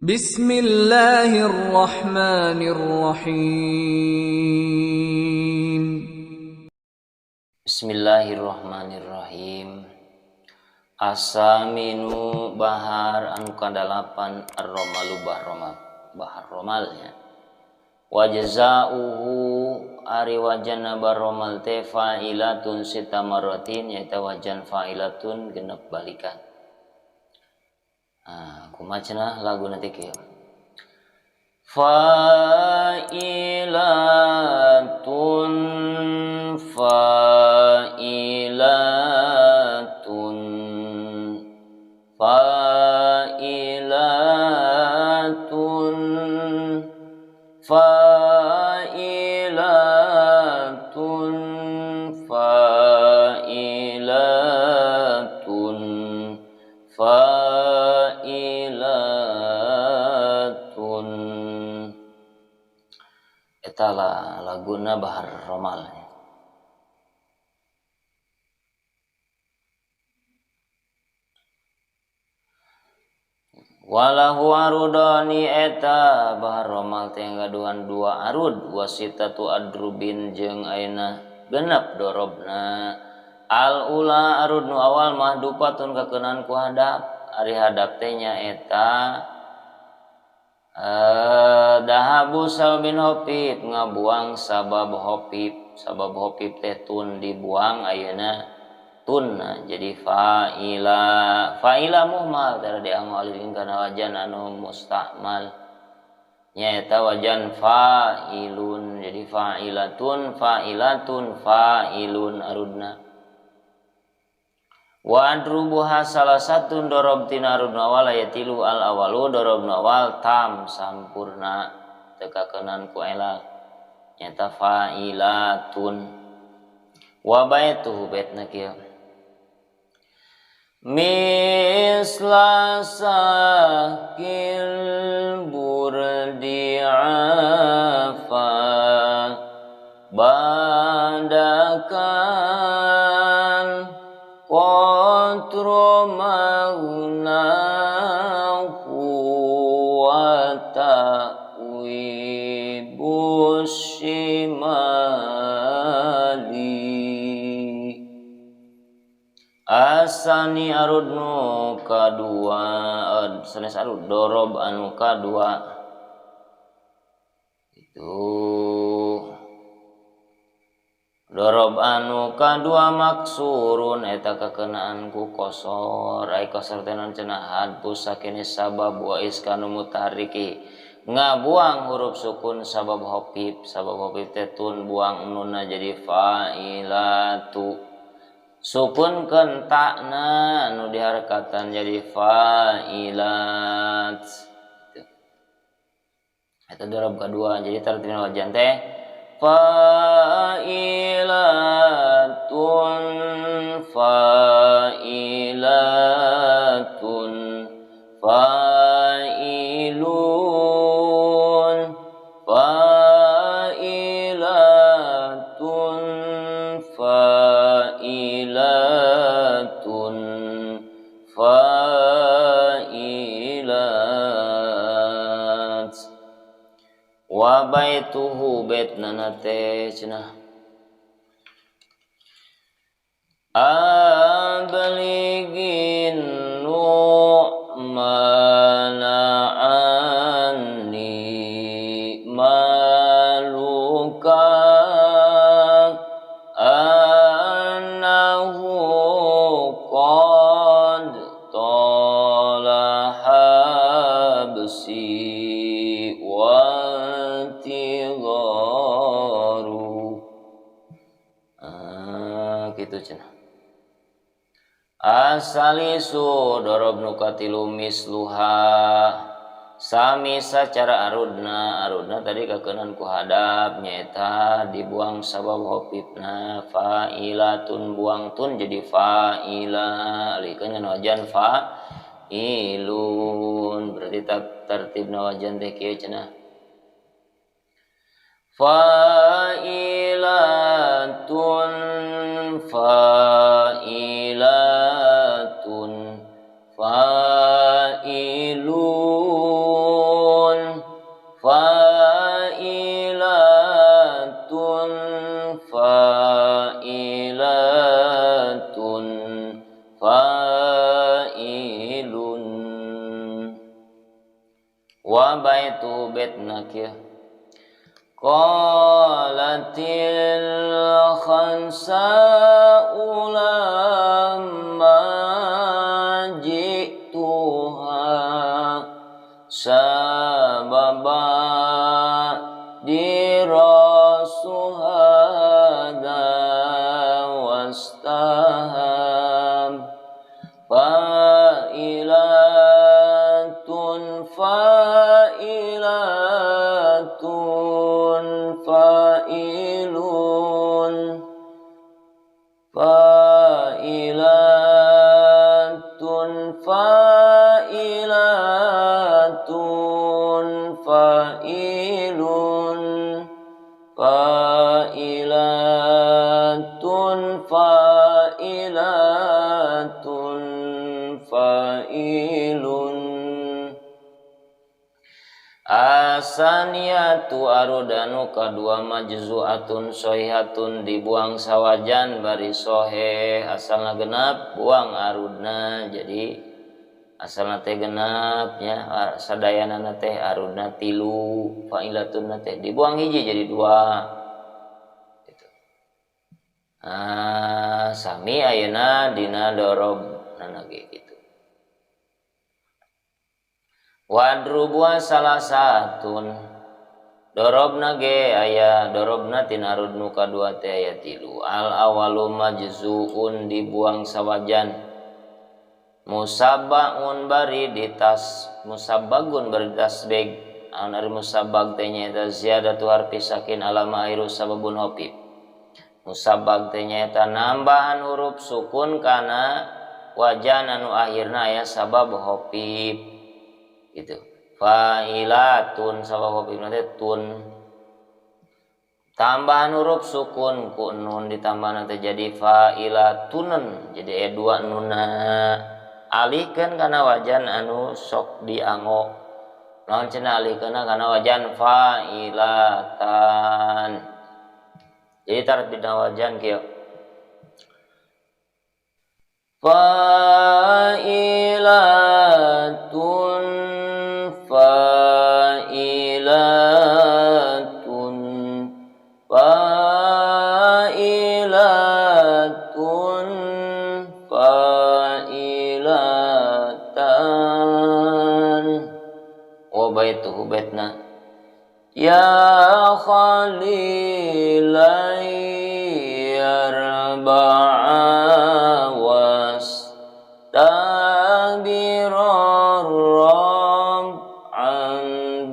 Bismillahirrahmanirrahim. Bismillahirrahmanirrahim. Asaminu bahar anu kadalapan ar-romalu bahromal bahar romalnya. Wajza'uhu ari wajana baromal teh fa'ilatun sita marratin nyaeta wajan fa'ilatun genep balikan. Ah, kumaha cenah lagu nanti kieu. Fa'ilatun fa'ilatun fa'ilatun fa'ilatun fa'ilatun fa'ilatun. Eta lah laguna bahar romal. Walahu arudani eta bahar romal teh gaduhan dua arud wasitatu adrubin jeung ayeuna genep dorobna. Al ula arud nu awal mah dupatun kakeunaan ku hadap ari hadap teh nyaeta dahabu sababin hopip ngabuang sabab hopip, sabab hopip teh tun dibuang ayeuna tun jadi fa'ila fa'ila muhmal tara dianggo alifin kana wajan anu mustakmal nyaeta wajan fa'ilun jadi fa'ilatun fa'ilatun fa'ilun arudna. Wa adrubuha salah satu dorob tina arudna awal aya tilu al awalu dorobna awal tam sampurna teu kakeunaan ku elal nyaeta fa'ilatun. Wa baituhu baitna kieu misla sakil burdi afa badakan qatru maghnahu wa ta'wibu shimali. Asani arudnu kadua sanes arud dorob anu kadua itu dorob anu kadua maksurun eta kakenaan ku kosor ai kosor teh naon cenah hadfus sakini sabab wa iskanu mutaharriki ngabuang huruf sukun sabab hopip, sabab hopip teh tun buang nunna jadi fa'ilatu sukun kentakna anu diharkatan jadi fa'ilat. Eta dorob kadua jadi tartibna wajan teh fa'ilatun fa'ilatun fa'ilun fa'ilatun fa'ilatun fa'ilat. Wa baituhu baitna teh cenah abligin nu'mana anni maluka annahu qad tala habsi wa tigaru. Gitu cenah. Asalisu dorob nu katilu misluha sami sacara arudna, arudna tadi kakeunaan ku hadap nyaeta dibuang sabab hopipna fa'ilatun buang tun jadi fa'ila alikeun kana wajan fa'ilun berarti tertibna wajan teh kieu cenah fa'ilatun fa'ilatun fa'ilun Wa baitu betna kieu qalatil khansa'u lamma ji'tuha sababa dirasu hadza wastaham fa'ilatun fa'ilatun fa'ilun fa'ilatun fa'ilatun fa'ilun fa'ilatun fa'ilatun fa'ilun. Asaniyatu arudanu kadua majzu'atun sohihatun dibuang sawajan bari sohe asalna genap buang arudna jadi asalna teh genapnya sadayana teh arudna tilu fa'ilatun teh dibuang hiji jadi dua gitu. Ah, sami ayeuna dina dorob nana ge gitu. Wadrubua salah satun dorobna ge aya dorobna tina arud nu kadua teh aya tilu al awalu majzuun dibuang sawajan musabbaun bari ditas musabbagun bari tasbeg an ari musabbag teh nyaeta ziyadatu harfi sakin alama airu sababun hafif musabbag teh nyaeta nambahan huruf sukun kana wajan anu akhirna aya sabab hafif gitu. Fa'ilatun sabab hafif teh tun tambahan huruf sukun ku nun ditambah teh jadi fa'ilatunan jadi aya dua nunna alihkeun kana wajan anu sok dianggo naon cenah alihkeunna kana wajan fa'ilatan jadi tarat dina wajan kieu fa'ilatun fa'ilatun fa'ilatun fa'ilatan wa baituhu baitna ya khalilai arba'a was tabirar rab'an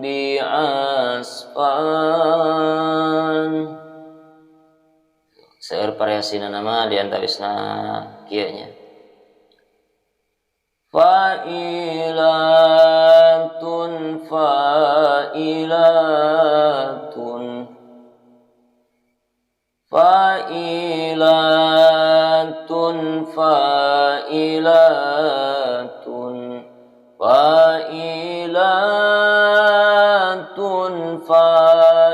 bi'asfan. Seueur variasina nama di antawisna kieu nya fa'ilatun fa'ilatun fa'ilatun fa'ilatun fa'ilatun fa'ilatan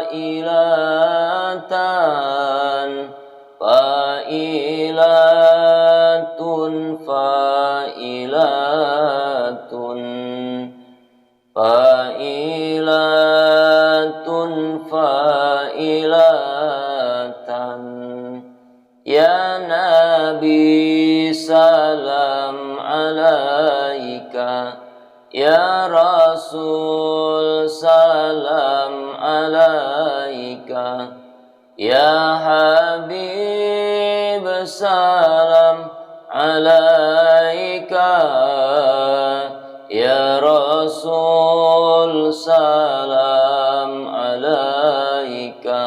fa'ilatun fa'ilatun fa'ilatun fa'ilatan. Ya Nabi salam alaika ya Rasul salam alaika ya Habib salam alaika ya Rasul salam alaika.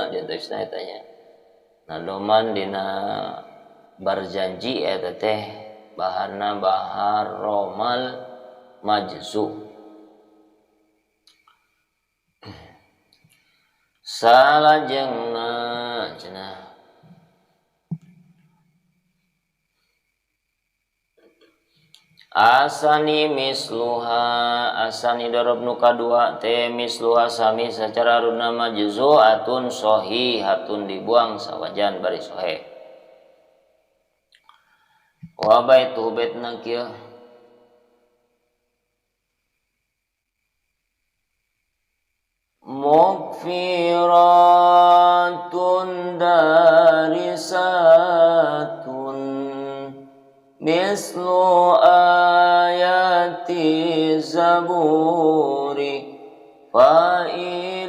Diantawisna eta nya nadoman dina barjanji eta teh baharna bahar romal majzu. Salajengna cenah asani misluha asani dorob nu kadua teh misluha sami sacara runa majzu'atun sahihatun dibuang sawajan bari sahih. Wa baitu baitna kieu Mukfiratun darisatun mislu ayati zaburi fa'ilatun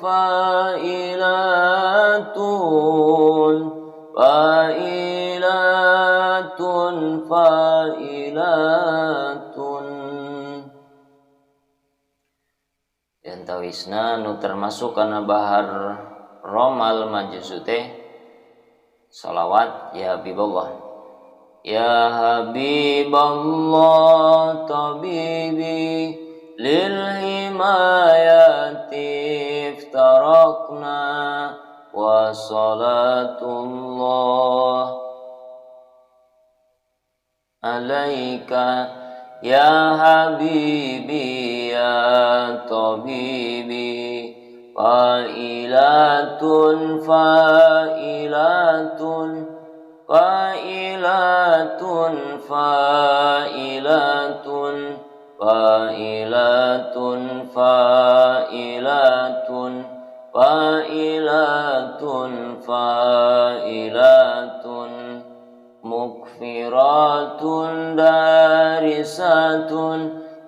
fa'ilatun fa'ilatun fa'ilatun. Yantawisna nu termasuk kana bahar romal majzu teh salawat ya Habiballah. Ya Habiballah tabibi lil himayati iftarakna wa salatullah alaika ya habibi ya tabibi fa'ilatun fa'ilatun fa'ilatun fa'ilatun fa'ilatun fa'ilatun fa'ilatun fa'ilatun mukfiratun darisatun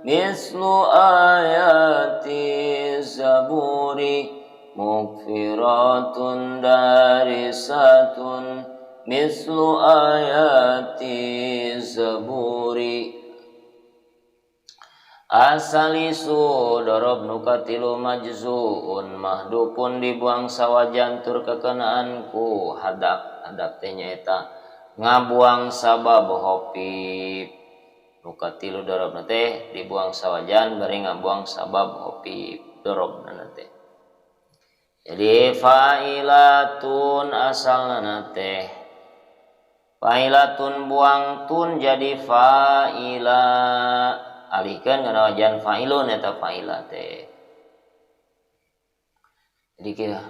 mislu ayati zaburi mukfiratun darisatun mislu ayati zaburi. Asalisu dorob nukatilu majzuun mahdupun dibuang sawajan tur kekenaan ku hadap hadap teh nyaeta ngabuang sabab hopip. Nukatilu dorob teh dibuang sawajan bari ngabuang sabab hopip dorob teh. Jadi fa'ilatun asalna teh fa'ilatun buang tun jadi fa'ila alihkan kana wajan fa'ilun eta fa'ila teh. Jadi kira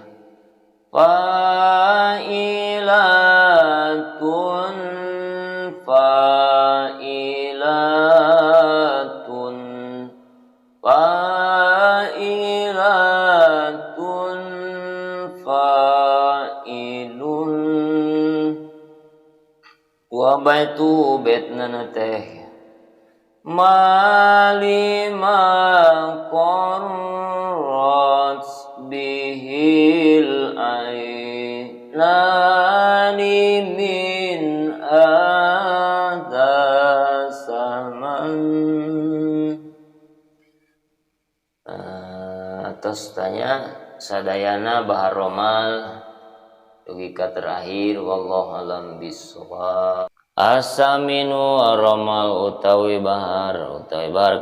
fa'ilatun fa'ilatun fa'ilatun fa'ilun wa baitu betna teh malima qarrat bihil ainani min adha saman. Atas tanya sadayana bahar romal dugi ka terakhir wallahu alam bissawab. Asaminu aromal utawi bahar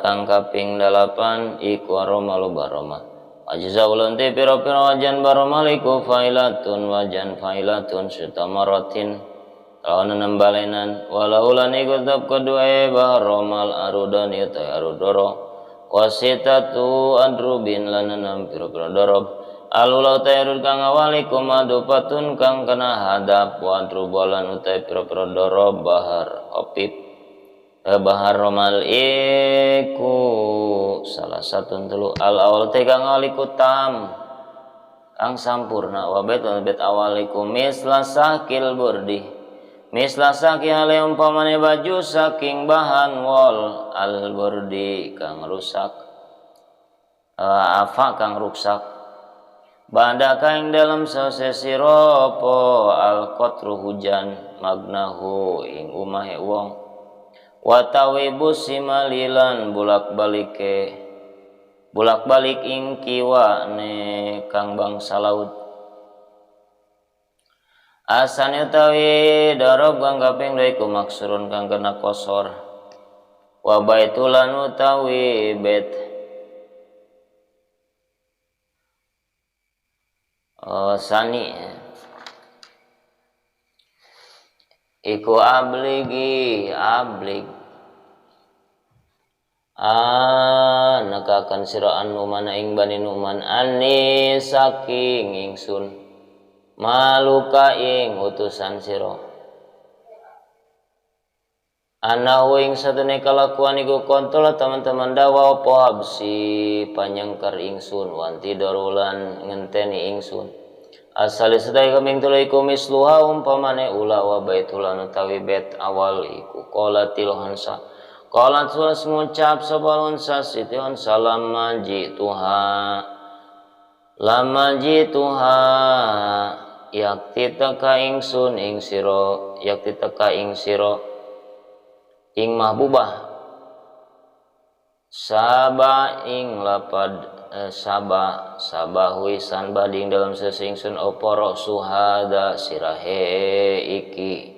kang kaping 8 iku aromalu baromal. Ajza ulun te pira-pira wajan baromal iku fa'ilatun wajan fa'ilatun sutamaratin lawan nembalenan walau lan iku tetep kedua baromal arudan utawi arudoro wasitatu adrubin lan enam pira-pira dorob. Alulau tayrud kang awaliku madupatun kang kena hadap wa adrubalan utai pira-pira dorob bahar opip bahar romal iku salah satu telu al awal teh kang awaliku tam kang sampurna wa bait lan bait awaliku misla sakil burdi misla saki hale umpamane baju saking bahan wol al burdi kang rusak afa kang ruksak banda kaing dalam sase siropo al-qatru hujan magnahu ing umahe wong watawi busimalilan bulak-balik ing kiwane kang bangsa laut asane utawi dorob kang kaping dua iku maksurun kang kena kosor wa baitulan utawi bait sani iku abligi ablig nekakan sira an numana ing bani Numan ani saking ingsun maluka ing utusan sira Anahu ing satune kalakuan iku kontola teman-teman dawa apa habsi panyengker ingsun wanti darulan ngenteni ingsun. Asal sedai kaping telu iku misluha umpamane ula wa baitulan utawi bait awal iku qalatil hansa. Qalat sulas ngucap sapa unsa siti unsa lama jituha. Lama jituha yakti teka ingsun ing sira yakti teka ing sira ing mahbubah saba ing lapad saba sabahu isan bading dalam sesingsun apa roksuhada sirahe iki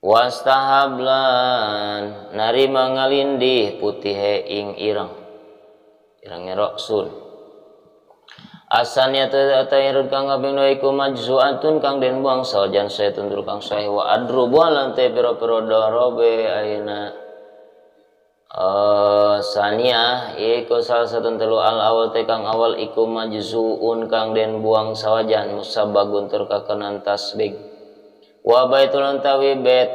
wastahablan narima ngalindih putihe ing ireng irenge roksun asannya ta'irud kang kaping dua iku majzu'atun kang den buang sawajan saya tundur kang sahih wa adrubu lan te pira-pira dorobe aina saniyah iku salah satu telu al awal te kang awal iku majzu'un kang den buang sawajan musabagun tur kakenan tasbih wa baitul tawi bait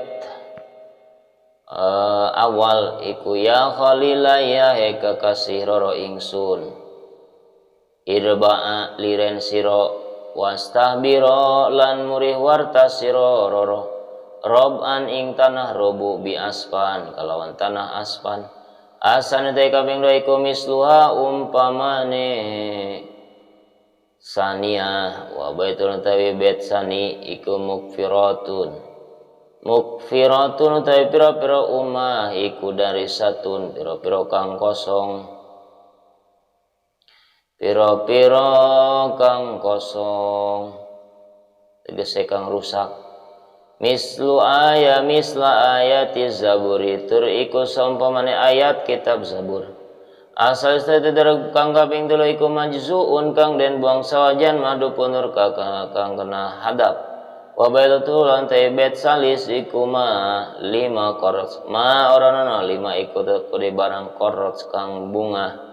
awal iku ya khalila ya he kekasih roro ingsun irba'a liren siro wastahbiro lan murih warta siro roro rob'an ing tanah robu bi aspan kalawan tanah aspan asan te kaping dua iku misluha umpamane saniyah wa baitul tawi bait sani iku mukfiratun mukfiratun utawi pira-pira umah iku dari satun pira-pira kang kosong pira-pira kang kosong tegese kang rusak mislu aya misla ayati zaburi tur iku saumpamane ayat kitab zabur asal istri kang kaping telu iku majzuun kang den buang sawajan madu punur kang kena hadap wa baitatu lan bait salis iku ma lima korot ma ora ana lima iku kudu barang korot kang bunga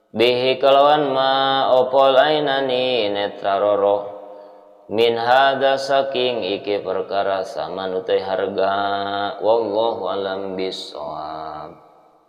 bihi kalawan ma opol ainani netra roro min hada saking iki perkara saman utai harga wallahu alam bisawab.